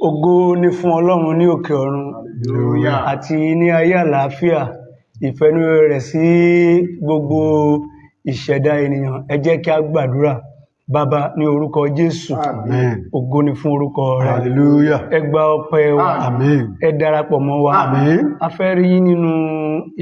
Ògo ni fún Ọlọ́run ní òkè ọ̀run àti ní ayé àlàáfíà, ìfẹ́nú rẹ̀ sí gbogbo ìṣẹ̀dá ènìyàn. Ẹ jẹ́ kí a gbàdúrà. Bàbá, ní orúkọ Jésù, Amen. ògo ni fún orúkọ rẹ̀. Hallelujah. Ẹ gba ọpẹ́ wa. Amen. Ẹ darapọ̀ mọ́ wa. Àmín. A fẹ́ rí yín nínú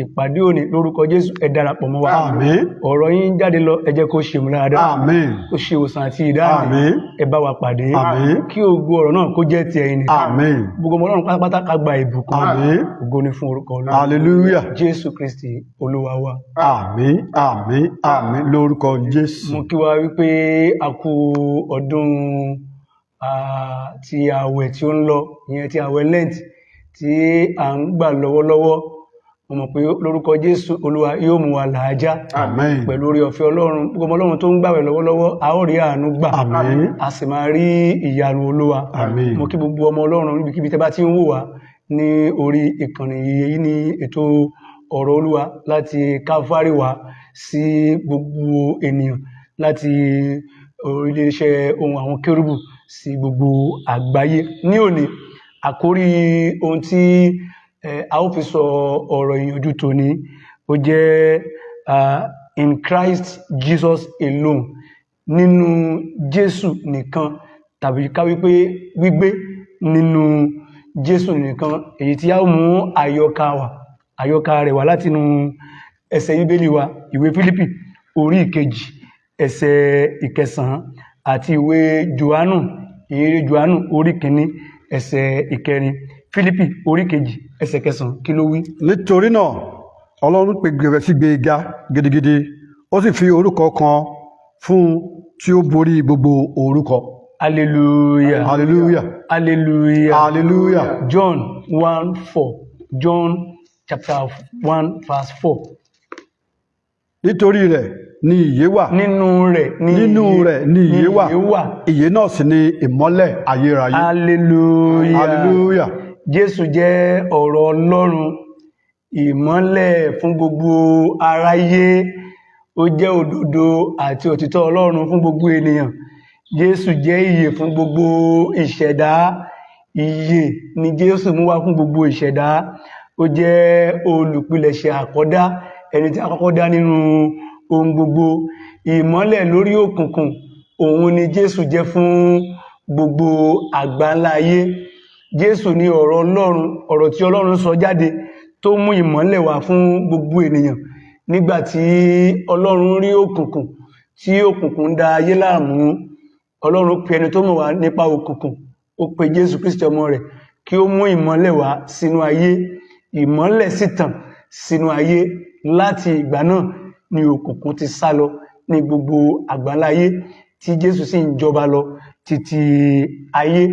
ìpàdé òní. Lórúkọ Jésù, ẹ darapọ̀ mọ́ wa. Àmín. Ọ̀rọ̀ yín jáde lọ, ẹ jẹ́ kó ṣe mú dáadáa, Amen. kó ṣe ìwòsàn àti ìdáǹdè. Àmín. Ẹ bá wa pàdé. Àmín. Kí ògo ọ̀rọ̀ náà kó jẹ́ ti ẹ̀yin nìkan. Amen. Gbogbo ọmọ Ọlọ́run pátápátá, ká gba ìbùkún. Àmín. Ògo ni fún orúkọ Ọlọ́run. Hallelujah. Jésù Kristi Olúwa wa. Àmín, àmín, àmín lórúkọ Jésù. Mo kí wa wípé a kú ọdún ti ààwẹ̀ tí ó ń lọ, ìyẹn ti ààwẹ̀ Lent tí à ń gbà lọ́wọ́lọ́wọ́. Mo mọ̀ pé lórúkọ Jésù, Olúwa yóò mú wa làájá. Amen. Pẹ̀lú oore ọ̀fẹ́ Ọlọ́run, gbogbo ọmọ Ọlọ́run tó ń gbàwẹ̀ lọ́wọ́lọ́wọ́, a ó rí àánú gbà. Àmín. A sì máa rí ìyanu Olúwa. Àmín. Mo kí gbogbo ọmọ Ọlọ́run níbikíbi tẹ́ bá ti ń wò wá ní orí ìkànnì yìí ní ètò ọ̀rọ̀ Olúwa láti Calvary wá sí gbogbo ènìyàn, láti orílẹ̀-iṣẹ́ ohun àwọn kérúbù sí gbogbo àgbáyé. Ní òní, àkórí ohun tí a ó fi sọ ọ̀rọ̀ ìyànjú tòní, ó jẹ́ "In Christ Jesus Alone", nínú Jésù nìkan, tàbí ká wípé gbígbé nínú Jésù nìkan, èyí tí a ó mú àyọkà wá, àyọkà rẹ̀ wá látinú ẹsẹ̀ Bíbélì wa, ìwé Fílípì orí ìkejì, ẹsẹ̀ ìkẹsàn-án, àti ìwé Jòhánù, ìhìnrere Jòhánù orí kìíní, ẹsẹ̀ ìkẹrin. Fílípì orí kejì, ẹsẹ̀ kẹsàn-án, kí ló wí? Nítorí náà, Ọlọ́run pè rẹ̀ sí gbé ga gidigidi, ó sì fi orúkọ kan fún un tí ó borí gbogbo orúkọ. Hallelujah. Hallelujah. Hallelujah. Hallelujah. John 1:4. John chapter 1 verse 4. Nítorí rẹ̀ ni ìyè wà. Nínú rẹ̀ ni Nínú rẹ̀ ni ìyè wà. Ìyè wà. Ìyè náà sì ni ìmọ́lẹ̀ ayérayé. Hallelujah. Hallelujah. Jésù jẹ́ ọ̀rọ̀ Ọlọ́run, ìmọ́lẹ̀ fún gbogbo aráyé. Ó jẹ́ òdodo àti òtítọ́ Ọlọ́run fún gbogbo ènìyàn. Jésù jẹ́ ìyè fún gbogbo ìṣẹ̀dá. Ìyè ni Jésù mú wá fún gbogbo ìṣẹ̀dá. Ó jẹ́ olùpilẹ̀ṣẹ̀ àkọ́dá, ẹni tí a kọ́kọ́ dá nínú ohun gbogbo. Ìmọ́lẹ̀ lórí òkùnkùn, òun ni Jésù jẹ́ fún gbogbo àgbáńlá ayé. Jésù ní ọ̀rọ̀ Ọlọ́run, ọ̀rọ̀ tí Ọlọ́run sọ jáde tó mú ìmọ́lẹ̀ wá fún gbogbo ènìyàn. Nígbà tí Ọlọ́run rí òkùnkùn, tí òkùnkùn ń da ayé láàmú, Ọlọ́run pe ẹni tó mọ̀ wá nípa òkùnkùn. Ó pe Jésù Kristi ọmọ rẹ̀ kí ó mú ìmọ́lẹ̀ wá sínú ayé. Ìmọ́lẹ̀ sì tàn sínú ayé. Láti ìgbà náà ni òkùnkùn ti sá lọ ní gbogbo àgbáńlá ayé, tí Jésù sì ń jọba lọ títí ayé.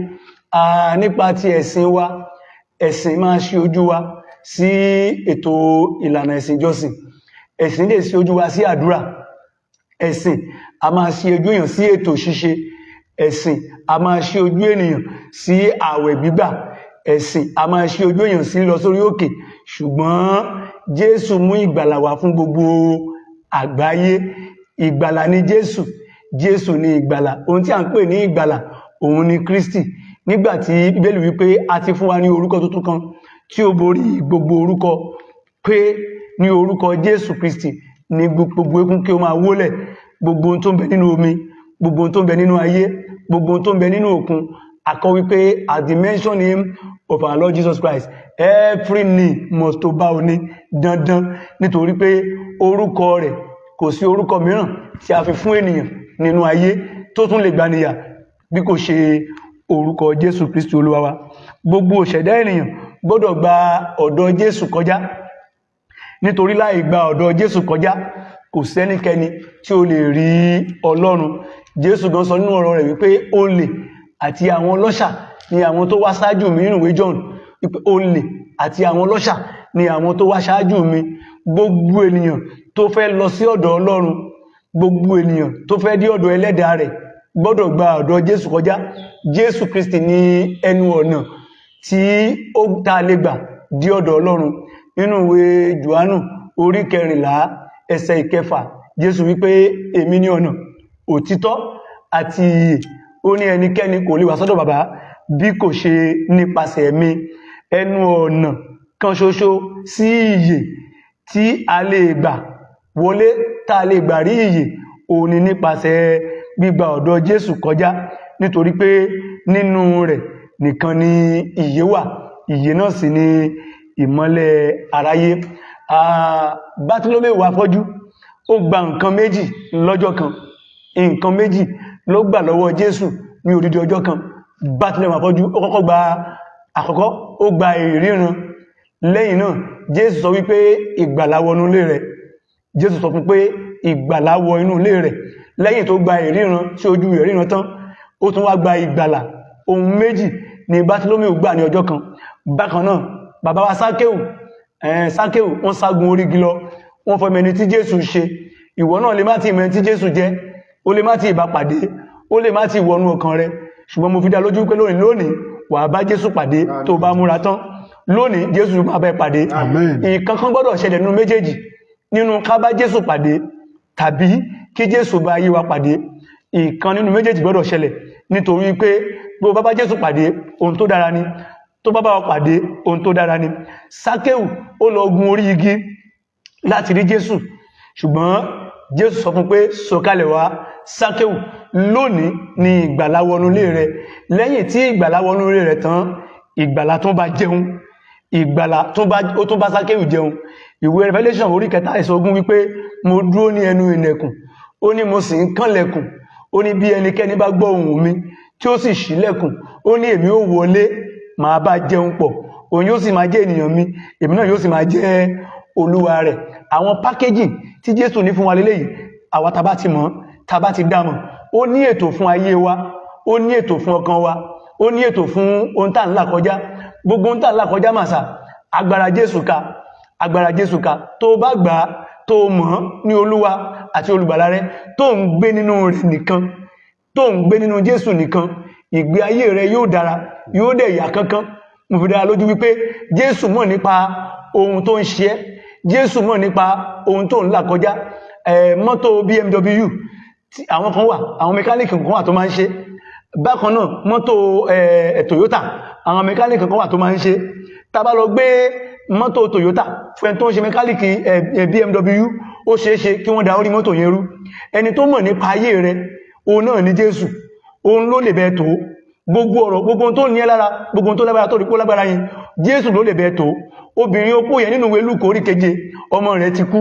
Nípa ti ẹ̀sìn wa, ẹ̀sìn máa ṣí ojú wa sí ètò ìlànà ẹ̀sìn ìjọsìn. Ẹ̀sìn lè ṣí ojú wa sí àdúrà. Ẹ̀sìn a máa ṣí ojú èèyàn sí ètò ṣíṣe. Ẹ̀sìn a máa ṣí ojú ènìyàn sí ààwẹ̀ gbígbà. Ẹ̀sìn a máa ṣí ojú èèyàn sí lọ sórí òkè. Ṣùgbọ́n Jésù mú ìgbàlà wá fún gbogbo àgbáyé. Ìgbàlà ni Jésù. Jésù ni ìgbàlà. Ohun tí a ń pè ní ìgbàlà, òun ni Kristi. Nígbà tí Bíbélì wípé a ti fún wa ní orúkọ tuntun kan tí ó borí gbogbo orúkọ, pé ní orúkọ Jésù Kristi ní gbogbo eékún kí ó máa wólẹ̀, gbogbo ohun tó ń bẹ nínú omi, gbogbo ohun tó ń bẹ nínú ayé, gbogbo ohun tó ń bẹ nínú òkun. A kọ wípé at the mention name of our Lord Jesus Christ, every knee must to bow, ní dandan, nítorí pé orúkọ rẹ̀, kò sí orúkọ mìíràn tí a fi fún ènìyàn nínú ayé tó tún lè gbaniyà bí kò ṣe orúkọ Jésù Kristi Olúwa wa. Gbogbo òṣẹ̀dá ènìyàn gbọ́dọ̀ gba ọ̀dọ̀ Jésù kọjá, nítorí láì gba ọ̀dọ̀ Jésù kọjá, kò sẹ́nikẹ́ni tí ó lè rí Ọlọ́run. Jésù gan sọ nínú ọ̀rọ̀ rẹ̀ wípé olè àti àwọn ọlọ́ṣà ni àwọn tó wá ṣáájú mi nínú ìwé John, wípé olè àti àwọn ọlọ́ṣà ni àwọn tó wá ṣáájú mi. Gbogbo ènìyàn tó fẹ́ lọ sí ọ̀dọ̀ Ọlọ́run, gbogbo ènìyàn tó fẹ́ dé ọ̀dọ̀ ẹlẹ́dàá rẹ̀ gbọ́dọ̀ gba ọ̀dọ̀ Jésù kọjá. Jésù Kristi ní ẹnu ọ̀nà tí ó ta lè gbà dé ọ̀dọ̀ Ọlọ́run. Nínú ìwé Jòhánù orí 14 ẹsẹ̀ 6, Jésù wípé, "Èmi ní ọ̀nà, òtítọ́ àti ìyè." Ó ní ẹnikẹ́ni kò lè wá sọ́dọ̀ Bàbá bí kò ṣe nípasẹ̀ mi. Ẹnu ọ̀nà kan ṣoṣo sí ìyè tí a lè gbà wọlé, tá a lè gbà rí ìyè, òun ni nípasẹ̀ gbígba ọ̀dọ̀ Jésù kọjá, nítorí pé nínú rẹ̀ nìkan ni ìyè wà, ìyè náà sì ni ìmọ́lẹ̀ aráyé. Bátílómẹ́wù afọ́jú, ó gba nǹkan méjì lọ́jọ́ kan. Nǹkan méjì ló gbà lọ́wọ́ Jésù ní odidi ọjọ́ kan. Bátílómẹ́wù afọ́jú, ó kọ́kọ́ gba àkọ́kọ́, ó gba ìríran. Lẹ́yìn náà, Jésù sọ wípé ìgbàlà wọnú ilé rẹ̀. Jésù sọ fún pé ìgbàlà wọ inú ilé rẹ̀. Lẹ́yìn tó gba ìríran tí ojú rẹ̀ ríran tán, ó tún wá gba ìgbàlà. Ohun méjì ni Bátílómẹ́wù gbà ní ọjọ́ kan. Bákan náà, bàbá wa Sákéù, Sákéù, wọ́n ságun orí igi lọ, wọ́n fọ́ mẹni tí Jésù ṣe. Ìwọ náà lè má ti mẹni tí Jésù jẹ́, ó lè má ti bá pàdé, ó lè má ti wọnú ọkàn rẹ, ṣùgbọ́n mo fi dá lójú pé lónìí lónìí, wàá bá Jésù pàdé tó bá múra tán. Lónìí, Jésù máa bá ẹ pàdé. Amen. Ìkan kan gbọ́dọ̀ ṣẹlẹ̀ nínú méjèèjì, nínú ká bá Jésù pàdé tàbí kí Jésù bá ayé wa pàdé. Ìkan nínú méjèèjì gbọ́dọ̀ ṣẹlẹ̀, nítorí pé bí o bá bá Jésù pàdé, ohun tó dára ni. Tó bá bá wa pàdé, ohun tó dára ni. Sákéù, ó lọ gun orí igi láti rí Jésù, ṣùgbọ́n Jésù sọ fún pé, "Sọ̀kalẹ̀ wá, Sákéù, lónìí ni ìgbàlà wọnú ilé rẹ." Lẹ́yìn tí ìgbàlà wọnú ilé rẹ tán, ìgbàlà tó bá jẹun, ìgbàlà tó bá, ó tún bá Sákéù jẹun. Ìwé Revelation orí 3 ẹsẹ̀ 20 wípé, "Mo dúró ní ẹnu ìlẹ̀kùn," ó ní, "mo sì ń kànlẹ̀kùn." Ó ní bí ẹnikẹ́ni bá gbọ́ ohùn mi tí ó sì ṣílẹ̀kùn, ó ní èmi ó wọlé, màá bá jẹun pọ̀, òun yóò sì máa jẹ́ ènìyàn mi, èmi náà yóò sì máa jẹ́ Olúwa rẹ̀. Àwọn pákéjì tí Jésù ní fún wa léléyìí, àwa tá bá ti mọ̀, tá bá ti dámọ̀, ó ní ètò fún ayé wa, ó ní ètò fún ọkàn wa, ó ní ètò fún ohun tá ń là kọjá. Gbogbo ohun tá ń là kọjá màsà, agbára Jésù ká, agbára Jésù ká. Tó bá gbà á, tó mọ̀ ní Olúwa àti Olùgbàlà rẹ, tó ń gbé nínú rẹ̀ nìkan, tó ń gbé nínú Jésù nìkan, ìgbé ayé rẹ yóò dára, yóò dẹ̀ yà kánkán. Mo fi dára lójú wípé Jésù mọ̀ nípa ohun tó ń ṣe ẹ́, Jésù mọ̀ nípa ohun tó ń là kọjá. Mọ́tò BMW tí àwọn kan wà, àwọn mẹkáníìkì kan wà tó máa ń ṣe. Bákan náà, mọ́tò Toyota, àwọn mẹkáníìkì kan wà tó máa ń ṣe. Tá bá lọ gbé mọ́tò Toyota fún ẹni tó ń ṣe mẹkáníìkì BMW, ó ṣeé ṣe kí wọ́n da orí mọ́tò yẹn rú. Ẹni tó mọ̀ nípa ayé rẹ, òun náà ní Jésù. Òun ló lè bẹ́ẹ̀ tó gbogbo ọ̀rọ̀, gbogbo ohun tó ní ẹ lára, gbogbo ohun tó lágbára, tó rí pó lágbára yẹn, Jésù ló lè bẹ́ẹ̀ tó. Obìnrin opó yẹn nínú ìwé Lúùkù orí 7, ọmọ rẹ̀ ti kú,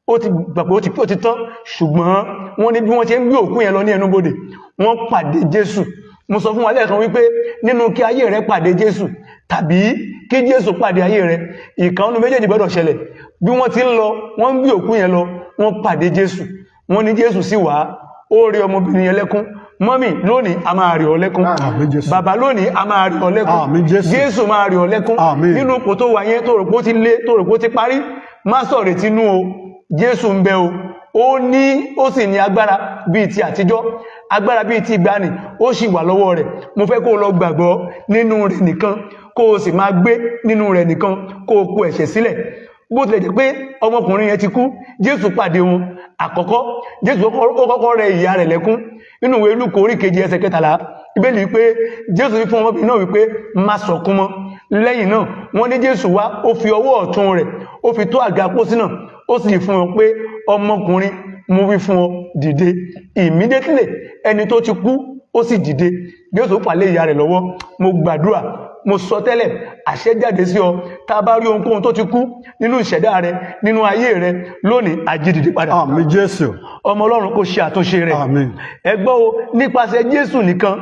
ó ti gbàgbọ́, ó ti tán, ṣùgbọ́n wọ́n ní bí wọ́n ṣe ń gbé òkú yẹn lọ ní ẹnubodè, wọ́n pàdé Jésù. Mo sọ fún wa lẹ́ẹ̀kan wípé nínú kí ayé rẹ pàdé Jésù tàbí kí Jésù pàdé ayé rẹ, ìkan nínú méjèèjì gbọ́dọ̀ ṣẹlẹ̀. Bí wọ́n ti ń lọ, wọ́n ń gbé òkú yẹn lọ, wọ́n pàdé Jésù. Wọ́n ní Jésù sì wá, ó rí ọmọbìnrin yẹn lẹ́kún. Mọ́mì, lónìí a máa rí ọ lẹ́kún. Àmín Jésù. Bàbá, lónìí a máa rí ọ lẹ́kún. Àmín Jésù. Jésù máa rí ọ lẹ́kún. Àmín. Nínú ipò tó wà yẹn, tó rò pé ó ti lé, tó rò pé ó ti parí, má sọ̀rọ̀ tinú o. Jésù ń bẹ o. Ó ní, ó sì ní agbára bíi ti àtijọ́, agbára bíi ti ìgbàanì, ó sì wà lọ́wọ́ rẹ̀. Mo fẹ́ kó o lọ gbàgbọ́ nínú rẹ̀ nìkan, kó o sì máa gbé nínú rẹ̀ nìkan, kó o kó ẹ̀ṣẹ̀ sílẹ̀. Bó tilẹ̀ jẹ́ pé ọmọkùnrin yẹn ti kú, Jésù pàdé wọn. Àkọ́kọ́, Jésù ó kọ́kọ́ rẹ ìyá rẹ̀ lẹ́kún. Nínú ìwé Lúùkù orí 7 ẹsẹ̀ 13, Bíbélì wípé Jésù wí fún ọmọbìnrin náà wípé, "Má sọkún mọ́." Lẹ́yìn náà, wọ́n ní Jésù wá, ó fi ọwọ́ ọ̀tún rẹ̀, ó fi tó àga pósí náà, ó sì fún wọn pé, "Ọmọkùnrin, mo wí fún ọ, dìde." Immediately, ẹni tó ti kú, ó sì dìde. Jésù fà lé ìyá rẹ̀ lọ́wọ́. Mo gbàdúrà, mo sọ tẹ́lẹ̀, àṣẹ jáde sí ọ: tá a bá rí ohunkóhun tó ti kú nínú ìṣẹ̀dá rẹ, nínú ayé rẹ lónìí, a jí dìde padà. Àmín Jésù. Ọmọ Ọlọ́run kò ṣe àtúnṣe rẹ̀. Àmín. Ẹ gbọ́ o, nípasẹ̀ Jésù nìkan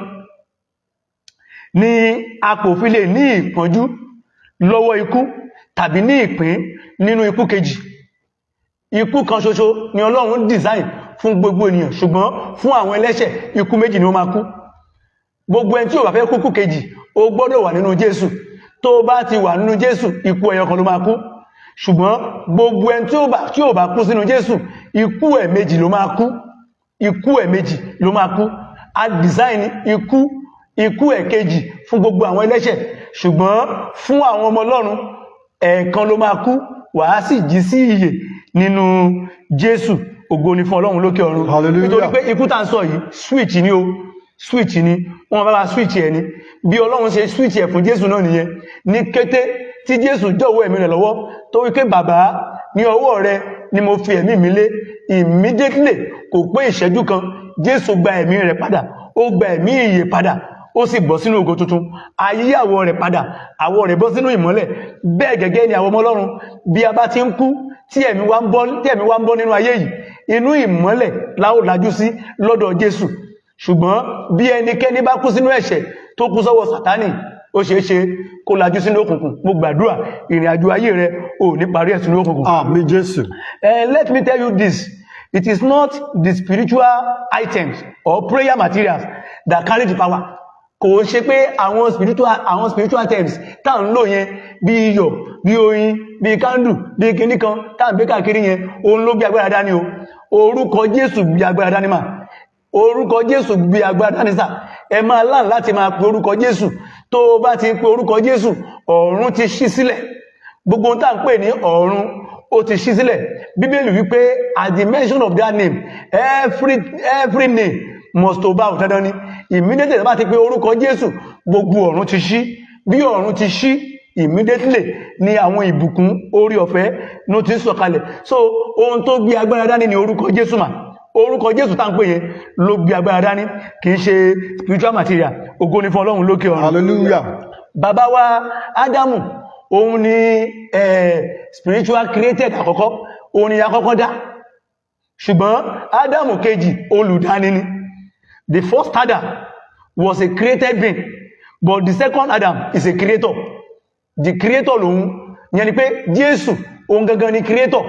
ni a kò fi lè ní ìpọ́njú lọ́wọ́ ikú tàbí ní ìpín nínú ikú kejì. Ikú kan ṣoṣo ni Ọlọ́run design fún gbogbo ènìyàn, ṣùgbọ́n fún àwọn ẹlẹ́ṣẹ̀, ikú méjì ni ó máa kú. Gbogbo ẹni tí ò bá fẹ́ kú kú kejì, O gbọ́dọ̀ wà nínú Jésù. Tó o bá ti wà nínú Jésù, ikú ẹyọ kan ló máa kú. Ṣùgbọ́n gbogbo ẹni tí ó bá kú sínú Jésù, ikú ẹ̀ méjì ló máa kú. Ikú ẹ̀ méjì ló máa kú. A design ikú ẹ̀kejì fún gbogbo àwọn ẹlẹ́ṣẹ̀, ṣùgbọ́n fún àwọn ọmọ Ọlọ́run, ẹ̀ẹ̀kan ló máa kú, wàá sì jí sí ìyè nínú Jésù. Ògo ni fún Ọlọ́run lókè ọ̀run. Hallelujah. Nítorí pé ikú tá ń sọ yìí, switch ni o, switch ni wọ́n bá bá switch ẹ̀ ni. Bí Ọlọ́run ṣe switch ẹ̀ fún Jésù náà nìyẹn. Ní kété tí Jésù jọ̀wọ́ ẹ̀mí rẹ̀ lọ́wọ́, tó wí pé, "Bàbá, ní ọwọ́ rẹ ni mo fi ẹ̀mí mi lé," immediately, kò pé ìṣẹ́jú kan, Jésù gba ẹ̀mí rẹ̀ padà. Ó gba ẹ̀mí ìyè padà, ó sì bọ́ sínú ògo tuntun. Ayé àwọ̀ rẹ̀ padà, àwọ̀ rẹ̀ bọ́ sínú ìmọ́lẹ̀. Bẹ́ẹ̀ gẹ́gẹ́ ni àwọn ọmọ Ọlọ́run, bí a bá ti ń kú tí ẹ̀mí wa ń bọ́ nínú ayé yìí, inú ìmọ́lẹ̀ la ó lajú sí lọ́dọ̀ Jésù. Ṣùgbọ́n bí ẹnikẹ́ni bá kú sínú ẹ̀ṣẹ̀, tó kú sọ́wọ́ Sátánì, ó ṣeé ṣe kó lajú sínú òkùnkùn. Mo gbàdúrà, ìrìn àjò ayé rẹ, ò ní parí ẹ̀ sínú òkùnkùn. Àmín, Jésù. Let me tell you this: it is not the spiritual items or prayer materials that carry the power. Kò ń ṣe pé àwọn spiritual items tá à ń lò yẹn, bí iyọ̀, bí oyin, bí candle, bí kinní kan tá à ń gbé káàkiri yẹn, òun ló gbé agbára dání o. Orúkọ Jésù gbé agbára dání mà. Orúkọ Jésù gbé agbára dání sà. Ẹ máa láǹ láti máa pe orúkọ Jésù. Tó o bá ti pe orúkọ Jésù, ọ̀run ti ṣí sílẹ̀. Gbogbo ohun tá à ń pè ní ọ̀run, ó ti ṣí sílẹ̀. Bíbélì wípé, "At the mention of that name, every name must bow." Dandan ni. Immediately bá ti pe orúkọ Jésù, gbogbo ọ̀run ti ṣí. Bí ọ̀run ti ṣí, immediately ni àwọn ìbùkún orí ọ̀fẹ́ ló ti ń sọ̀kalẹ̀. So ohun tó gbé agbára dání ni orúkọ Jésù mà. Orúkọ Jésù tá ń pè yẹn ló gbé agbára dání, kì í ṣe spiritual material. Ògo ni fún Ọlọ́run lókè ọ̀run. Hallelujah. Bàbá wa Ádámù, òun ni spiritual created àkọ́kọ́, òun ni àkọ́kọ́ dá. Ṣùgbọ́n Ádámù kejì, olùdání ni. The first Adam was a created being, but the second Adam is a creator. The creator lòun yẹn, ni pé Jésù, òun gangan ni creator.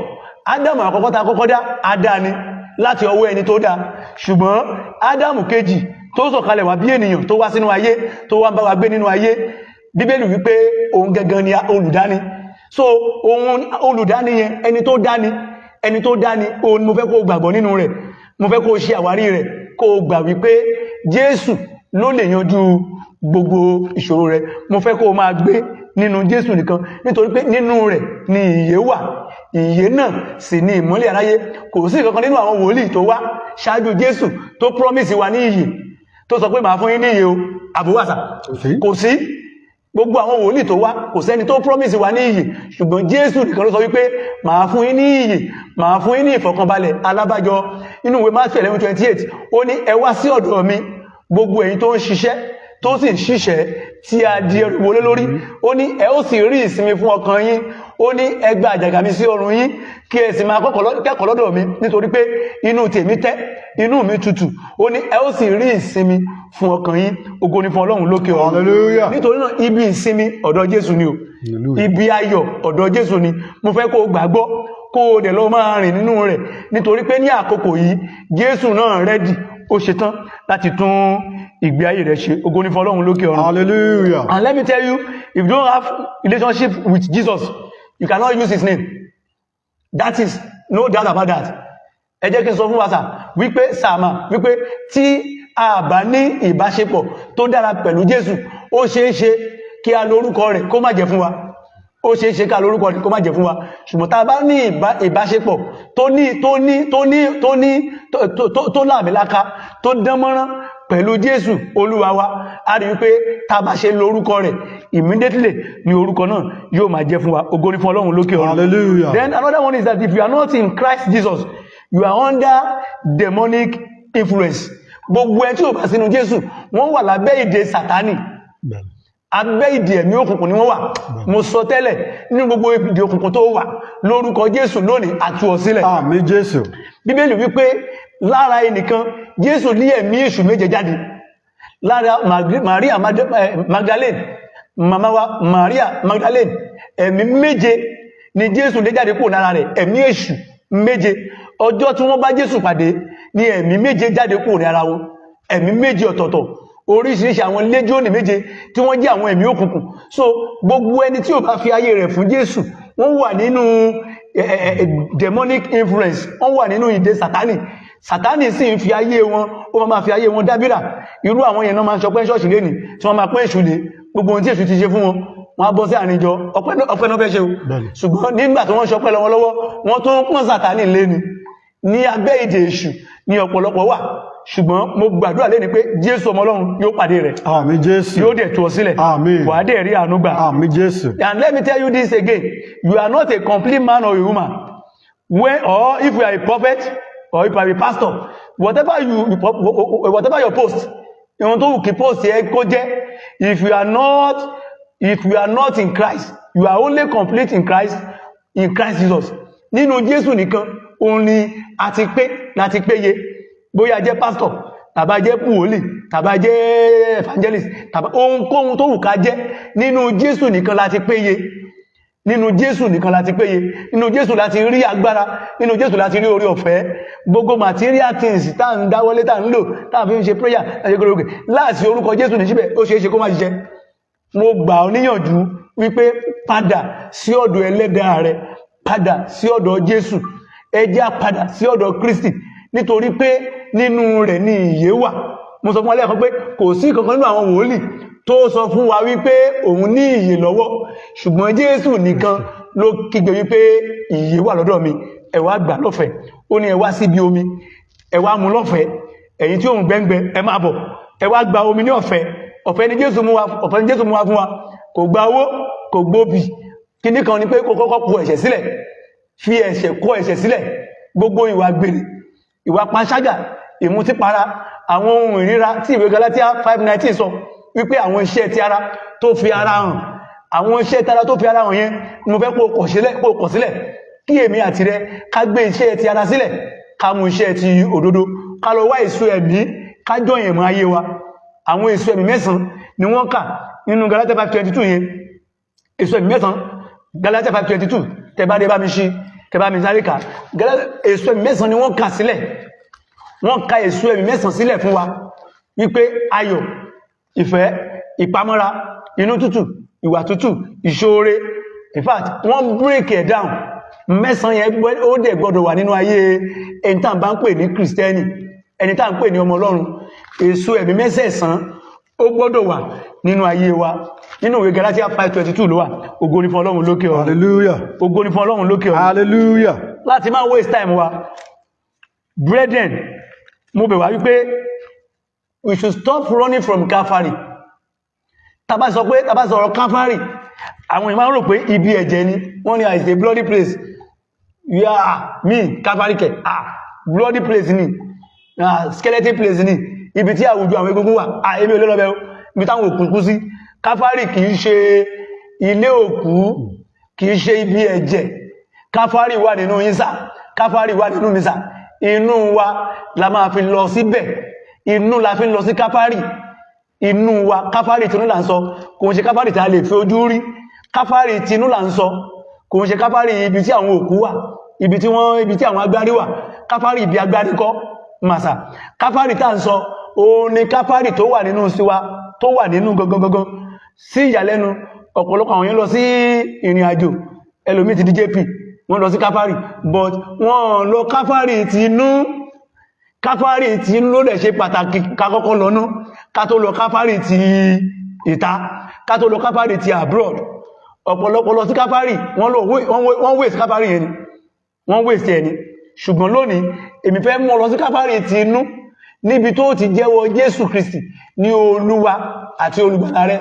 Ádámù àkọ́kọ́ ta kọ́kọ́ dá, adá ni láti ọwọ́ ẹni tó dá. Ṣùgbọ́n Ádámù kejì tó sọ̀kalẹ̀ wá bí ènìyàn, tó wá sínú ayé, tó wá ń bá wa gbé nínú ayé, Bíbélì wípé òun gangan ni olùdání. So òun olùdání yẹn, ẹni tó dání, ẹni tó dání, òun ni mo fẹ́ kó gbàgbọ́ nínú rẹ̀. Mo fẹ́ kó ṣe àwárí rẹ̀, kó gbà wípé Jésù ló lè yanjú gbogbo ìṣòro rẹ̀. Mo fẹ́ kó máa gbé nínú Jésù nìkan, nítorí pé nínú rẹ̀ ni ìyè wà, ìyè náà sì ni ìmọ́lẹ̀ aráyé. Kò sí ìkankan nínú àwọn wòlíì tó wá ṣáájú Jésù tó promise wa ní ìyè, tó sọ pé, "Màá fún yín ní ìyè o." Àbúwàsà? Kò sí. Gbogbo àwọn wòlíì tó wá, kò sẹ́ni tó promise wa ní ìyè. Ṣùgbọ́n Jésù nìkan ló sọ wípé, "Màá fún yín ní ìyè, màá fún yín ní ìfọ̀kànbalẹ̀." Alábàjọ, inú ìwé Matthew 11:28, ó ní, "Ẹ wá sí ọ̀dọ̀ mi, gbogbo ẹ̀yin tó ń ṣiṣẹ́, tó sì ń ṣiṣẹ́, tí a di ẹrù wọlé lórí," ó ní, "ẹ ó sì rí ìsinmi fún ọkàn yín." Ó ní, "Ẹ gba àjàgà mi sí ọrùn yín, kí ẹ sì máa kẹ́kọ̀ọ́ lọ́dọ̀ mi, nítorí pé inú tèmi tẹ́, inú mi tutù." Ó ní, "Ẹ ó sì rí ìsinmi fún ọkàn yín." Ògo ni fún Ọlọ́run lókè ọ̀run. Hallelujah. Nítorí náà, ibi ìsinmi, ọ̀dọ̀ Jésù ni o. Hallelujah. Ibi ayọ̀, ọ̀dọ̀ Jésù ni. Mo fẹ́ kó o gbàgbọ́, kó o dẹ̀ lọ máa rìn nínú rẹ̀, nítorí pé ní àkókò yìí, Jésù náà ready, ó ṣetán láti tún ìgbé ayé rẹ̀ ṣe. Ògo ni fún Ọlọ́run lókè ọ̀run. Hallelujah. And let me tell you, if you don't have relationship with Jesus, you cannot use his name. That is no doubt about that. Ẹ jẹ́ kí n sọ fún wa sà wípé, sàmà wípé, tí a bá ní ìbáṣepọ̀ tó dára pẹ̀lú Jésù, ó ṣeé ṣe kí a lórúkọ rẹ̀ kó má jẹ́ fún wa. Ó ṣeé ṣe ká lórúkọ rẹ̀ kó má jẹ́ fún wa. Ṣùgbọ́n tá a bá ní ìbáṣepọ̀ tó ní tó ní tó ní tó ní tó tó tó làmìlaka, tó dán mọ́rán pẹ̀lú Jésù Olúwa wa, a rí wípé tá a bá ṣe lórúkọ rẹ̀, immediately ni orúkọ náà yóò máa jẹ́ fún wa. Ògo ni fún Ọlọ́run lókè ọ̀run. Hallelujah. Then another one is that if you are not in Christ Jesus, you are under demonic influence. Gbogbo ẹ tí ò bá sínú Jésù, wọ́n wà lábẹ́ ìdè Sátánì. Abẹ́ ìdè ẹ̀mí òkùnkùn ni wọ́n wà. Mo sọ tẹ́lẹ̀, nínú gbogbo ìdè òkùnkùn tó wà, lórúkọ Jésù, lónìí, a tú ọ sílẹ̀. Àmín, Jésù. Bíbélì wípé lára ẹnìkan, Jésù lé ẹ̀mí èṣù méje jáde lára Maria Magdalene, màmá wa Maria Magdalene. Ẹ̀mí méje ni Jésù lé jáde kúrò lára rẹ̀, ẹ̀mí èṣù méje. Ọjọ́ tí wọ́n bá Jésù pàdé ni ẹ̀mí méje jáde kúrò ní ara wọn, ẹ̀mí méje ọ̀tọ̀ọ̀tọ̀. Oríṣiríṣi àwọn légiónì méje tí wọ́n jẹ́ àwọn ẹ̀mí òkùnkùn. So gbogbo ẹni tí ò bá fi ayé rẹ̀ fún Jésù, wọ́n wà nínú demonic influence, wọ́n wà nínú ìdè Sátánì. Sátánì sì ń fi ayé wọn, ó máa fi ayé wọn dábìrà. Irú àwọn yẹn náà máa ń sọpẹ́ ṣọ́ọ̀ṣì lẹ́nìí, tí wọ́n máa pín èṣù lé. Gbogbo ohun tí èṣù ti ṣe fún wọn, wọ́n á bọ́ sí àríjọ ọpẹ́ náà fẹ́ ṣe o. Ṣùgbọ́n nígbà tí wọ́n ṣọpẹ́ lọ́wọ́lọ́wọ́, wọ́n tún pọ́n Sátánì lé ni. Ní abẹ́ ìdè èṣù ní ọ̀pọ̀lọpọ̀ wà. Ṣùgbọ́n mo gbàdúrà lẹ́ni pé Jésù ọmọ Ọlọ́run yóò pàdé rẹ̀. Àmín Jésù. Yóò dẹ̀ tú ọ sílẹ̀. Àmín. Wàá dẹ̀ rí àánú gbà. Àmín Jésù. And let me tell you this again: you are not a complete man or a woman when, or if you are a prophet or if you are a pastor, whatever your post, ìwọ̀n tó wù kí post yẹ kó jẹ́, if you are not in Christ, you are only complete in Christ, in Christ Jesus. Nínú Jésù nìkan òun ni a ti pé láti péye. Bóyá jẹ́ pastor, tàbá jẹ́ wòlíì, tàbá jẹ́ evangelist, tàbá ohunkóhun tó wù ká jẹ́, nínú Jésù nìkan láti péye. Nínú Jésù nìkan láti péye. Nínú Jésù láti rí agbára. Nínú Jésù láti rí orí ọ̀fẹ́. Gbogbo material things tá ń dáwọ́lé, tá ń lò, tá fi ń ṣe prayer láti gbogbo láti orúkọ Jésù ní síbẹ̀, ó ṣeé ṣe kó má ṣiṣẹ́. Mo gbà ọ́ níyànjú wípé padà sí ọ̀dọ̀ ẹlẹ́dàá rẹ, padà sí ọ̀dọ̀ Jésù. Ẹ jẹ́ á padà sí ọ̀dọ̀ Kristi, nítorí pé nínú rẹ̀ ni ìyè wà. Mo sọ fún wa lẹ́ẹ̀kan pé kò sí kankan nínú àwọn wòlíì tó sọ fún wa wípé òun ní ìyè lọ́wọ́, ṣùgbọ́n Jésù nìkan ló kígbe wípé ìyè wà lọ́dọ̀ mi, ẹ wá gbà lọ́fẹ̀ẹ́. Ó ní ẹ wá síbi omi, ẹ wá mu lọ́fẹ̀ẹ́. Ẹ̀yin tí òun gbẹ́ngbẹ́, ẹ máa bọ̀, ẹ wá gba omi ní ọ̀fẹ́. Ọ̀fẹ́ ni Jésù mú wa, ọ̀fẹ́ ni Jésù mú wa fún wa. Kò gba owó, kò gbóbi. Kíní kan ni pé kó kọ́kọ́ kó ẹ̀ṣẹ̀ sílẹ̀, fi ẹ̀ṣẹ̀ kó ẹ̀ṣẹ̀ sílẹ̀. Gbogbo ìwà gbèrè, ìwà panṣágà, ìmutípara, àwọn ohun ìríra tí ìwé Galatia 5:19 sọ wípé àwọn iṣẹ́ ti ara tó fi ara hàn, àwọn iṣẹ́ ti ara tó fi ara hàn yẹn ni mo fẹ́ kó kọ̀ sílẹ̀, kó kọ̀ sílẹ̀. Kí èmi àti rẹ ká gbé iṣẹ́ ti ara sílẹ̀, ká mú iṣẹ́ ti òdodo, ká lọ wá èso ẹ̀mí, ká jọyìn mọ́ ayé wa. Àwọn èso ẹ̀mí mẹ́sàn ni wọ́n kà nínú Galatia 5:22 yẹn. Èso ẹ̀mí mẹ́sàn, Galatia 5:22. Tẹ bá dé, bá mi ṣí, tẹ bá mi sáré kà. Èso ẹ̀mí mẹ́sàn ni wọ́n kà sílẹ̀. Wọ́n ka èso ẹ̀mí mẹ́sàn sílẹ̀ fún wa wípé ayọ̀, ìfẹ́, ìpamọ́ra, inú tútù, ìwà tútù, ìṣoore. In fact, wọ́n break it down. Mẹ́sàn yẹn ó dẹ̀ gbọ́dọ̀ wà nínú ayé ẹni tá à ń bá ń pè ní Kristẹni, ẹni tá à ń pè ní ọmọ Ọlọ́run. Èso ẹ̀mí mẹ́sẹ̀ẹ̀sán ó gbọ́dọ̀ wà nínú ayé wa. Nínú ìwé Galatia 5:22 ló wà. Ògo ni fún Ọlọ́run lókè ọ̀run. Hallelujah. Ògo ni fún Ọlọ́run lókè ọ̀run. Hallelujah. Láti máa waste time wa, brethren, mo bẹ̀ wá wípé we should stop running from Calvary. Tàbá sọ pé, tàbá sọ̀rọ̀ Calvary, àwọn èèyàn máa ń rò pé ibi ẹ̀jẹ̀ ni. Wọ́n ní, "Ah, it's a bloody place." Yeah, me, Calvary kẹ̀, ah, bloody place ni, ah, skeleton place ni, ibi tí àwùjọ àwọn egungun wà. Ah, èmi ò lè lọ bẹ̀ o, ibi táwọn òkú kú sí. Calvary kì í ṣe ilé òkú, kì í ṣe ibi ẹ̀jẹ̀. Calvary wà nínú yín sà, Calvary wà nínú mi sà. Inú wa la máa fi lọ síbẹ̀, inú la fi ń lọ sí Calvary. Inú wa, Calvary tinú là ń sọ, kò ń ṣe Calvary tí a lè fi ojú rí. Calvary tinú là ń sọ, kò ń ṣe Calvary ibi tí àwọn òkú wà, ibi tí wọ́n, ibi tí àwọn agbárí wà. Calvary ibi agbárí kọ́ màsà. Calvary tá ń sọ òun ni Calvary tó wà nínú síwa, tó wà nínú gangan gangan. Sí ìyàlẹ́nu, ọ̀pọ̀lọpọ̀ àwọn yẹn lọ sí ìrìn àjò. Ẹlòmí ti di JP, wọ́n lọ sí Calvary, but wọ́n lọ Calvary tinú. Calvary tí inú ló dẹ̀ ṣe pàtàkì. Ká kọ́kọ́ lọ́nú, ká tó lọ Calvary ti ìta, ká tó lọ Calvary ti abroad. Ọ̀pọ̀lọpọ̀ lọ sí Calvary, wọ́n lọ wọ́n waste Calvary yẹn ni, wọ́n waste ẹ̀ ni. Ṣùgbọ́n lónìí, èmi fẹ́ mú ọ lọ sí Calvary ti inú, níbi tó ti jẹ́wọ́ Jésù Kristi ní Olúwa àti Olùgbàlà rẹ,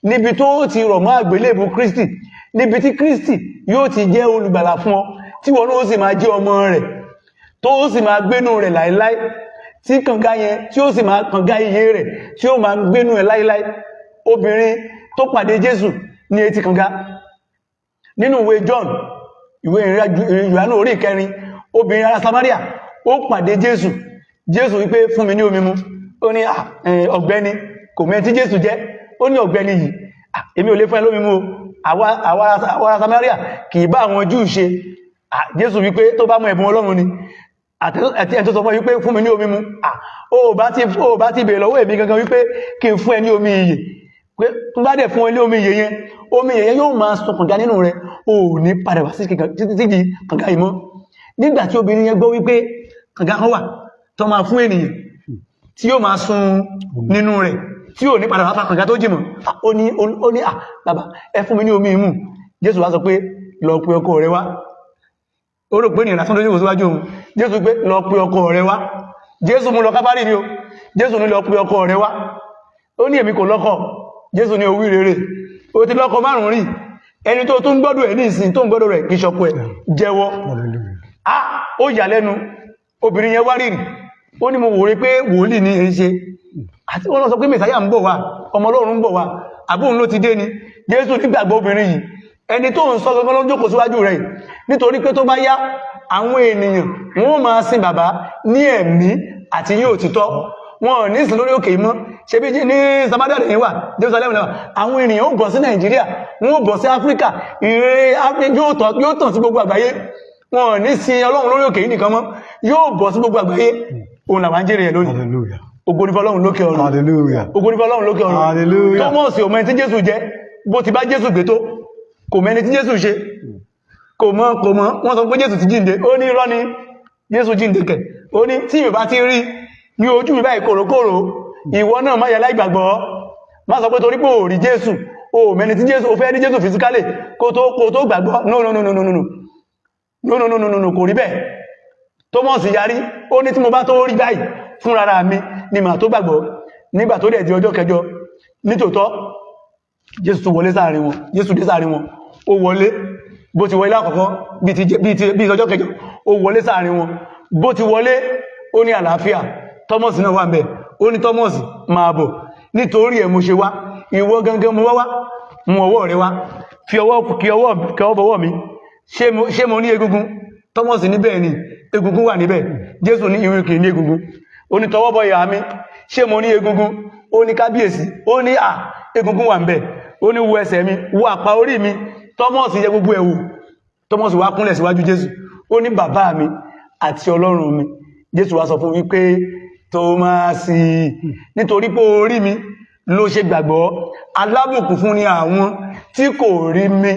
níbi tó ti rọ̀ mọ́ àgbélébù Kristi, níbi tí Kristi yóò ti jẹ́ olùgbàlà fún ọ, tí wọn ó sì máa jẹ́ ọmọ rẹ̀, tó sì máa gbénú rẹ̀ láíláí, tí kànga yẹn tí ó sì máa kànga iye rẹ̀ tí ó máa gbénú ẹ̀ láíláí. Obìnrin tó pàdé Jésù ní etí kànga nínú ìwé John, ìwé Ìrìnàjò orí ìkẹrin, obìnrin ará Samaria, ó pàdé Jésù. Jésù wípé, "Fún mi ní omi mu." Ó ní, "Ọ̀gbẹ́ni." Kò mẹ́ tí Jésù jẹ́. Ó ní, "Ọ̀gbẹ́ni yìí, èmi ò lè fún ẹ lómi mu o. Àwa ará Samaria kì í bá àwọn Júù ṣe." Jésù wípé tó bá mọ ẹ̀bùn Ọlọ́run ni. Àti ẹni tó sọ fún ẹ wípé fún mi ní omi mu, ó bá ti bèèrè lọ́wọ́ èmi gangan wípé kí n fún ẹ ní omi ìyè, pé tó bá dẹ̀ fún ẹ ní omi ìyè yẹn, omi ìyè yẹn yóò máa sun kànga nínú rẹ, o ò ní padà wá sí títí kànga yìí mọ́. Nígbà tí obìnrin yẹn gbọ́ wípé kànga kan wà tó máa fún ènìyàn tí yóò máa sun nínú rẹ̀, tí ò ní padà wá fa kànga tó jìmọ̀, ó ní, "À, bàbá, ẹ fún mi ní omi ìmú." Jésù wá sọ pé, "Lọ pe ọkọ rẹ wá." Ó rò pé ènìyàn lásán lójú síwájú òun. Jésù pé, "Lọ pe ọkọ rẹ wá." Jésù mú lọ Káfárì ni o. Jésù ní, "Lọ pe ọkọ rẹ wá." Ó ní, "Èmi kò lọ́kọ." Jésù ní, "Owí rere, ó ti lọ́kọ márùn rí. Ẹni tó tún gbọ́dọ̀ ẹ̀ ní ìsìn tó ń gbọ́dọ̀ rẹ̀ kì í ṣọkọ ẹ̀. Jẹ́wọ́." Hallelujah. Ah, ó yà lẹ́nu. Obìnrin yẹn wá rírì. Ó ní, "Mo wò rí pé wòlíì ní èyí ṣe, àti wọ́n lọ sọ pé Mẹ̀sáyà ń bọ̀ wá, ọmọ Ọlọ́run ń bọ̀ wá, àbóhun ló ti dé ni." Jésù nígbàgbọ́ obìnrin yìí, ẹni tó ń sọ gangan ló ń jókòó síwájú rẹ̀ yìí. Nítorí pé tó bá yá, àwọn ènìyàn wọ́n máa sin bàbá ní ẹ̀mí àti ní òtítọ́, wọn ò ní sin lórí òkè mọ́. Ṣe bí ní Samaria lẹ́yìn wà, Jerusalem lẹ́wà, àwọn ènìyàn ó bọ̀ sí Nàìjíríà, wọ́n ó bọ̀ sí Áfíríkà, ìrere yóò tàn sí gbogbo àgbáyé. Wọn ò ní sin Ọlọ́run lórí òkè yìí nìkan mọ́, yóò bọ̀ sí gbogbo àgbáyé. Òun làwọn ń jèrè ẹ̀ lónìí. Hallelujah. Ògo ni fún Ọlọ́run lókè ọ̀run. Hallelujah. Ògo ni fún Ọlọ́run lókè ọ̀run. Hallelujah. Thomas ò mọ ẹni tí Jésù jẹ́. Bó ti bá Jésù gbé tó, kò mọ ẹni tí Jésù ṣe, kò mọ̀, kò mọ̀. Wọ́n sọ pé Jésù ti jíǹde, ó ní irọ́ ni, Jésù jíǹde kẹ̀? Ó ní tí mi bá ti rí ní ojú mi báyìí kòrókòrò. Ìwọ náà má yẹ láìgbàgbọ́. Má sọ pé torí pé ò rí Jésù, ò mẹni tí Jésù, ò fẹ́ rí Jésù physically kó tó gbàgbọ́. No, no, no, no, no, no, no, no, no, no, no, no, kò rí bẹ́ẹ̀. Thomas yarí, ó ní tí mo bá tó rí báyìí fúnra mi ni màá tó gbàgbọ́. Nígbà tó dẹ̀ di ọjọ́ kẹjọ, nítòótọ́ Jésù tó wọlé sáàrin wọn. Jésù dé sáàrin wọn, ó wọlé bó ti wọlé àkọ́kọ́, bí ti ọjọ́ kẹjọ, ó wọlé sáàrin wọn. Bó ti wọlé, ó ní, "Àlàáfíà." Thomas náà wà ń bẹ̀. Ó ní, "Thomas, máa bọ̀, nítorí ẹ̀ mo ṣe wá. Ìwọ gangan mo wá wá. Mú ọwọ́ rẹ wá, fi ọwọ́ kí ọwọ́ kí ọwọ́ bọwọ́ mi. Ṣé mo ní egungun?" Thomas ní, "Bẹ́ẹ̀ ni, egungun wà níbẹ̀." Jésù ní, "Ìwé kì í ní egungun." Ó ní, "Tọwọ́ bọ ìhà mi, ṣé mo ní egungun?" Ó ní, "Kábíyèsí." Ó ní, "À, egungun wà níbẹ̀." Ó ní, "Wo ẹsẹ̀ mi, wo àpá orí mi." Thomas yẹ gbogbo ẹ̀ wò. Thomas wá kúnlẹ̀ síwájú Jésù. Ó ní, "Bàbá mi àti Ọlọ́run mi." Jésù wá sọ fún wípé, "Tómásì, nítorí pé o rí mi ló ṣe gbàgbọ́. Alábùkún fún ni àwọn tí kò rí mi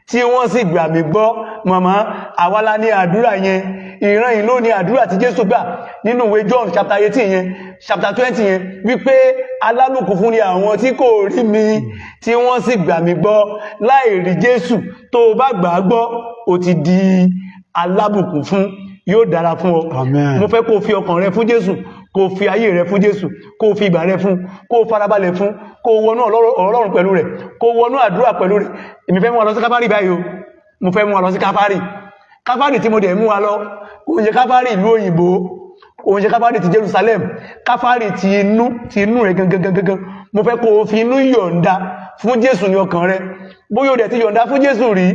tí wọ́n sì gbà mí gbọ́." Màmá, àwa la ní àdúrà yẹn. Ìran yìí ló ní àdúrà tí Jésù gbà nínú ìwé John chapter 18 yẹn, chapter 20 yẹn, wípé alábùkún fún ni àwọn tí kò rí mi tí wọ́n sì gbà mí gbọ́. Láì rí Jésù, tó o bá gbà á gbọ́, o ti di alábùkún fún. Yóò dára fún ọ. Amen. Mo fẹ́ kó o fi ọkàn rẹ fún Jésù, kó o fi ayé rẹ fún Jésù, kó o fi ìgbà rẹ fún, kó o farabalẹ̀ fún, kó o wọnú ọ̀rọ̀ Ọlọ́run pẹ̀lú rẹ̀, kó o wọnú àdúrà pẹ̀lú rẹ̀. Èmi fẹ́ mú wa lọ sí Káfárì báyìí o. Mo fẹ́ mú wa lọ sí Káfárì. Káfárì tí mo dẹ̀ mú wa lọ, kò ń ṣe Káfárì ìlú òyìnbó, kò ń ṣe Káfárì ti Jerusalem, Káfárì ti inú rẹ̀ gangan gangan gangan. Mo fẹ́ kó o fi inú yọ̀ǹda fún Jésù ní ọkàn rẹ. Bóyá o dẹ̀ ti yọ̀ǹda fún Jésù rí,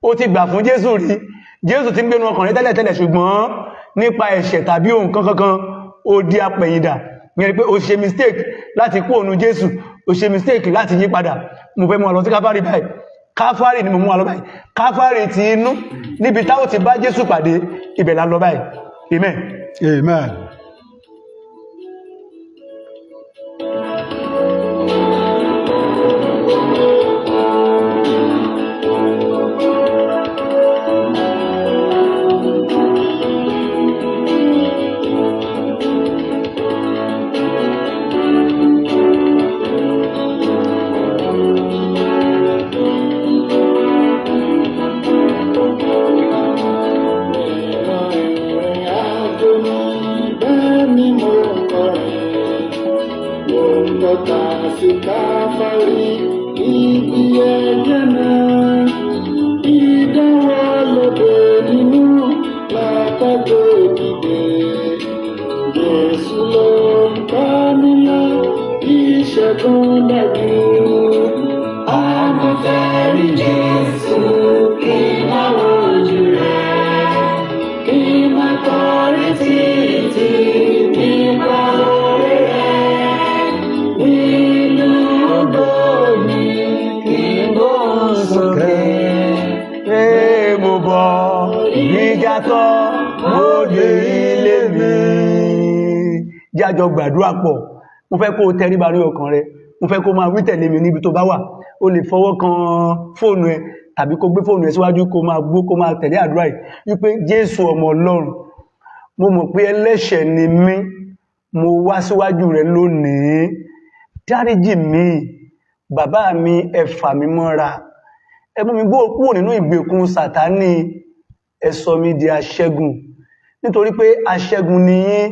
o ti gbà fún Jésù rí, Jésù ti ń gbénu ọkàn rẹ tẹ́lẹ̀tẹ́lẹ̀, ṣùgbọ́n nípa ẹ̀ṣẹ̀ tàbí ohun kankan ó di apẹ̀yìndà, ìyẹn ni pé o ṣe mistake láti kú ònu Jésù, o ṣe mistake láti yí padà. Mo fẹ́ mú wa lọ sí Káfárì báyìí. Káfárì ni mo mú wa lọ báyìí, Káfárì ti inú, níbi táwọn ti bá Jésù pàdé. Ibẹ̀ la lọ báyìí. Amen. Amen. Ìrìn àjò mi, bẹ́ẹ̀ ni mo ń kọrin. Mo ń tọ́ka sí Káfárì, ibi ẹ̀jẹ̀ náà. Ìdánwò lóde nínú látàgbé dìde. Jésù ló ń kọ́ mi lọ, ìṣẹ́gun dájú. Àmọ́ fẹ́ rí Jésù, kí n máa wojú rẹ̀, kí n máa kọrin títí nípa oore rẹ̀. Nínú ògo mi, kí n gbóhùn sókè. Pé mo bọ̀ ìjà tán, mo dé ilé. Jẹ́ a jọ gbàdúrà pọ̀. Mo fẹ́ kó o tẹríba ní ọkàn rẹ. Mo fẹ́ kó o máa wí tẹ̀lé mi níbi tó bá wà. O lè fọwọ́ kan fóònù ẹ tàbí kó gbé fóònù ẹ síwájú, kó máa gbó, kó máa tẹ̀lé àdúrà yìí wípé, "Jésù ọmọ Ọlọ́run, mo mọ̀ pé ẹlẹ́ṣẹ̀ ni mí. Mo wá síwájú rẹ lónìí. Dáríjì mí. Bàbá mi, ẹ fà mí mọ́ra, ẹ mú mi gbó kúrò nínú ìgbèkùn Sàtánì. Ẹ sọ mí di aṣẹ́gun, nítorí pé aṣẹ́gun ni yín.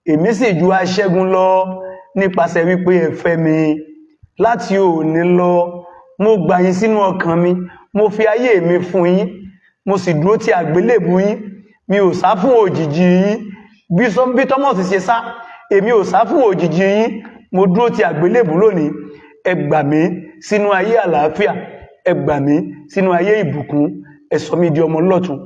Èmi sì ju aṣẹ́gun lọ nípasẹ̀ wípé ẹ fẹ́ mi. Láti òní lọ, mo gbà yín sínú ọkàn mi. Mo fi ayé mi fún yín, mo sì dúró ti àgbélébù yín. Mi ò sá fún òjìji yín bí Thomas ṣe sá. Èmi ò sá fún òjìji yín. Mo dúró ti àgbélébù lónìí. Ẹ gbà mí sínú ayé àlàáfíà, ẹ gbà mí sínú ayé ìbùkún, ẹ sọ mí di ọmọ lọ́tun.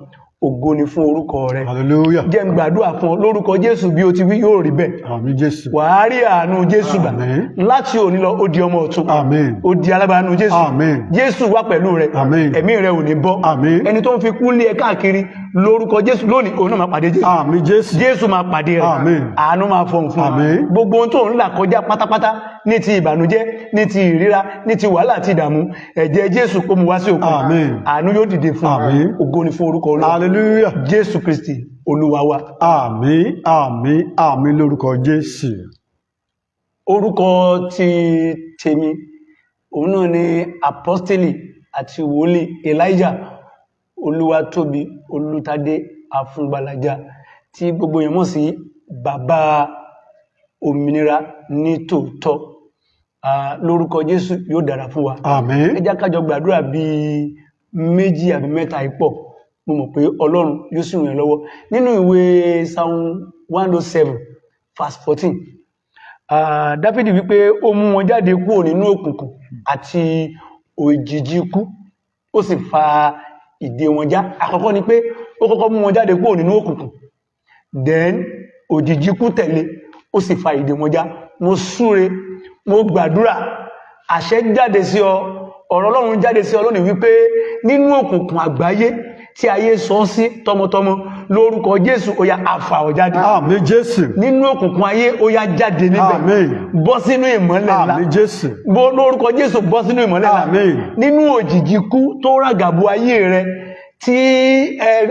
Ògo ni fún orúkọ rẹ." Hallelujah. Jẹ́ n gbàdúrà fún ọ lórúkọ Jésù. Bí o ti wí, yóò rí bẹ́ẹ̀. Àmín Jésù. Wàá rí àánú Jésù gbà. Àmín. Láti òní lọ, ó di ọmọ ọ̀tun. Àmín. Ó di alágbára nínú Jésù. Àmín. Jésù wà pẹ̀lú rẹ. Àmín. Ẹ̀mí rẹ ò ní bọ́. Àmín. Ẹni tó ń fi kú lé ẹ káàkiri, lórúkọ Jésù, lónìí òun náà máa pàdé Jésù. Àmín Jésù. Jésù máa pàdé rẹ. Àmín. Àánú máa fọhùn fún ọ. Àmín. Gbogbo ohun tó ń là kọjá pátápátá, ní ti ìbànújẹ́, ní ti ìríra, ní ti wàhálà àti ìdààmú, ẹ̀jẹ̀ Jésù kó mu wá sí òkun. Àmín. Àánú yóò dìde fún ọ. Àmín. Ògo ni fún orúkọ Olúwa. Hallelujah. Jésù Kristi Olúwa wa. Àmín, àmín, àmín lórúkọ Jésù. Orúkọ ti tèmi, òun náà ni Apostoli àti wòlíì Elijah Olúwatóbi Olùtadé Afúngbàlàjà, tí gbogbo èèyàn mọ̀ sí Bàbá Òmìnira ní tòótọ́. Lórúkọ Jésù, yóò dára fún wa. Àmín. Ẹ jẹ́ ká jọ gbàdúrà bíi méjì àbí mẹ́ta ìpọ̀. Mo mọ̀ pé Ọlọ́run yóò sì ràn yín lọ́wọ́. Nínú ìwé Psalm 107 verse 14, Dáfídì wípé ó mú wọn jáde kúrò nínú òkùnkùn àti òjìji ikú, ó sì fa ìdè wọn já. Àkọ́kọ́ ni pé ó kọ́kọ́ mú wọn jáde kúrò nínú òkùnkùn, then òjìji ikú tẹ̀lé, ó sì fa ìdè wọn já. Mo súre, mo gbàdúrà, àṣẹ jáde sí ọ, ọ̀rọ̀ Ọlọ́run jáde sí ọ lónìí wípé nínú òkùnkùn àgbáyé tí ayé sọ sí tọmọtọmọ, lórúkọ Jésù, ó yá, a fà ọ́ jáde. Àmín Jésù. Nínú òkùnkùn ayé, ó yá, jáde níbẹ̀. Àmín. Bọ́ sínú ìmọ́lẹ̀ ńlá. Àmín Jésù. Bó lórúkọ Jésù, bọ́ sínú ìmọ́lẹ̀ ńlá. Àmín. Nínú òjìji ikú tó ràgàbò ayé rẹ, tí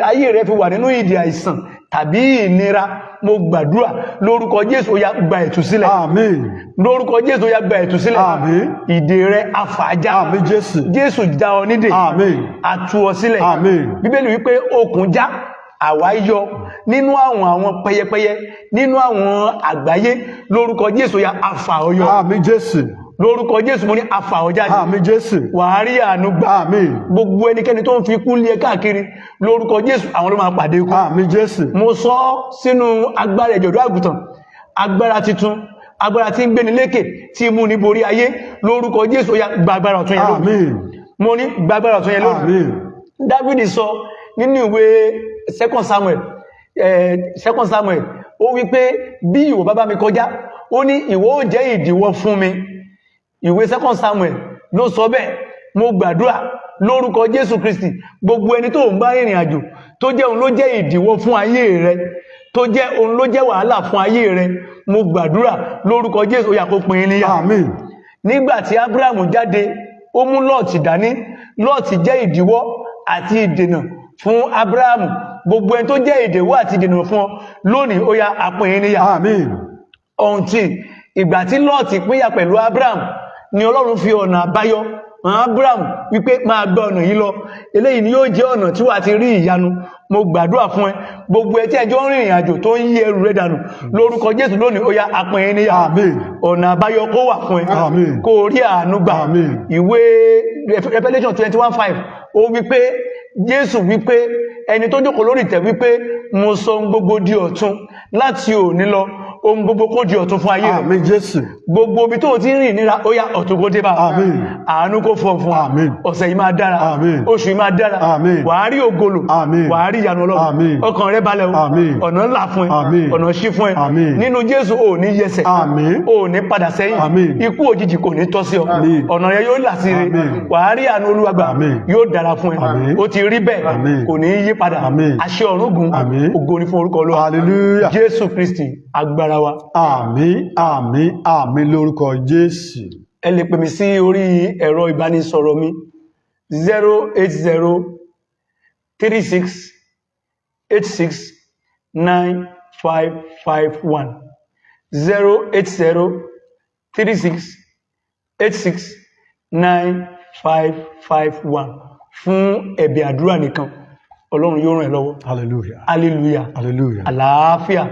ayé rẹ fi wà nínú ìdè àìsàn tàbí ìnira, mo gbàdúrà lórúkọ Jésù, ó yá, gba ìtúsílẹ̀. Àmín. Lórúkọ Jésù, ó yá, gba ìtúsílẹ̀. Àmín. Ìdè rẹ, a fà á já. Àmín Jésù. Jésù já ọ nídè. Àmín. A tú ọ sílẹ̀. Àmín. Bíbélì wípé okùn já, àwa yọ nínú àwọn pẹyẹpẹyẹ, nínú àwọn àgbáyé. Lórúkọ Jésù, ó yá, a fà ọ yọ. Àmín Jésù. Lórúkọ Jésù, mo ní a fà ọ jáde. Àmín Jésù. Wàá rí àánú gbà. Àmín. Gbogbo ẹnikẹ́ni tó ń fi ikú lé ẹ káàkiri, lórúkọ Jésù, àwọn ló máa pàdé ikú. Àmín Jésù. Mo sọ ọ́ sínú agbára ẹ̀jẹ̀ ọ̀dọ́ àgùntàn, agbára titun, agbára tí ń gbéni lékè, tí mú ní borí ayé. Lórúkọ Jésù, ó yá, gba agbára ọ̀tun yẹn lónìí. Àmín. Mo ní gba agbára ọ̀tun yẹn lónìí. Àmín. Dáfídì sọ nínú ìwé Second Samuel, ó wí pé bí ìwọ bá bá mi kọjá, ó ní ìwọ ó jẹ́ ìdíwọ́ fún mi. Ìwé Second Samuel ló sọ bẹ́ẹ̀. Mo gbàdúrà lórúkọ Jésù Kristi, gbogbo ẹni tó ń bá ìrìn àjò, tó jẹ́ òun ló jẹ́ ìdíwọ́ fún ayé rẹ, tó jẹ́ òun ló jẹ́ wàhálà fún ayé rẹ, mo gbàdúrà lórúkọ Jésù, ó yá, kó pín in níyà. Àmín. Nígbà tí Abraham jáde, ó mú Lọ́ọ̀tì dání. Lọ́ọ̀tì jẹ́ ìdíwọ́ àti ìdènà fún Abraham. Gbogbo ẹni tó jẹ́ ìdíwọ́ àti ìdènà fún ọ lónìí, ó yá, a pín in níyà. Àmín. Ohun tí ìgbà tí Lọ́ọ̀tì pínyà pẹ̀lú Abraham ni Ọlọ́run fi ọ̀nà àbáyọ hàn Abraham wípé máa gba ọ̀nà yìí lọ, eléyìí ni yóò jẹ́ ọ̀nà tí wàá ti rí ìyanu. Mo gbàdúrà fún ẹ, gbogbo ẹ tí ẹjọ́ ń rìnrìn àjò tó ń yí ẹrù rẹ dànù, lórúkọ Jésù, lónìí, ó yá, a pín in níyà. Àmín. Ọ̀nà àbáyọ kó wà fún ẹ. Àmín. Kó o rí àánú gbà. Àmín. Ìwé Revelation 21:5, ó wípé Jésù wípé, ẹni tó jókòó lórí ìtẹ́ wípé, "Mo sọ ohun gbogbo di ọ̀tun." Láti òní lọ, ohun gbogbo kó di ọ̀tun fún ayé rẹ. Àmín Jésù. Gbogbo ibi tó o ti ń rìn níra, ó yá, ọ̀tun kó dé bá. Àmín. Àánú kó fọ̀ fún wa. Àmín. Ọ̀sẹ̀ yìí máa dára. Àmín. Oṣù yìí máa dára. Àmín. Wàá rí ògolo. Àmín. Wàá rí ìyanu Ọlọ́run. Àmín. Ọkàn rẹ balẹ̀ o. Àmín. Ọ̀nà ńlá fún ẹ. Àmín. Ọ̀nà ṣí fún ẹ. Àmín. Nínú Jésù, ò ní yẹsẹ̀. Àmín. Ò ní padà sẹ́yìn. Àmín. Ikú òjijì kò ní tọ́ sí ọ. Àmín. Ọ̀nà rẹ yóò là sí ire. Àmín. Wàá rí àánú Olúwa gbà. Àmín. Yóò dára fún ẹ. Àmín. Ó ti rí bẹ́ẹ̀. Àmín. Kò ní yí padà. Àmín. Àṣẹ ọ̀run gùn. Àmín. Ògo ni fún orúkọ Olúwa. Hallelujah. Jésù Kristi agbára. ara wa. Àmín, àmín, àmín lórúkọ Jésù. Ẹ lè pè mí sí orí ẹ̀rọ ìbánisọ̀rọ̀ mi, 08036869551, 08036869551, fún ẹ̀bẹ̀ àdúrà nìkan. Ọlọ́run yóò ràn ẹ́ lọ́wọ́. Hallelujah. Hallelujah. Hallelujah. Àlàáfíà.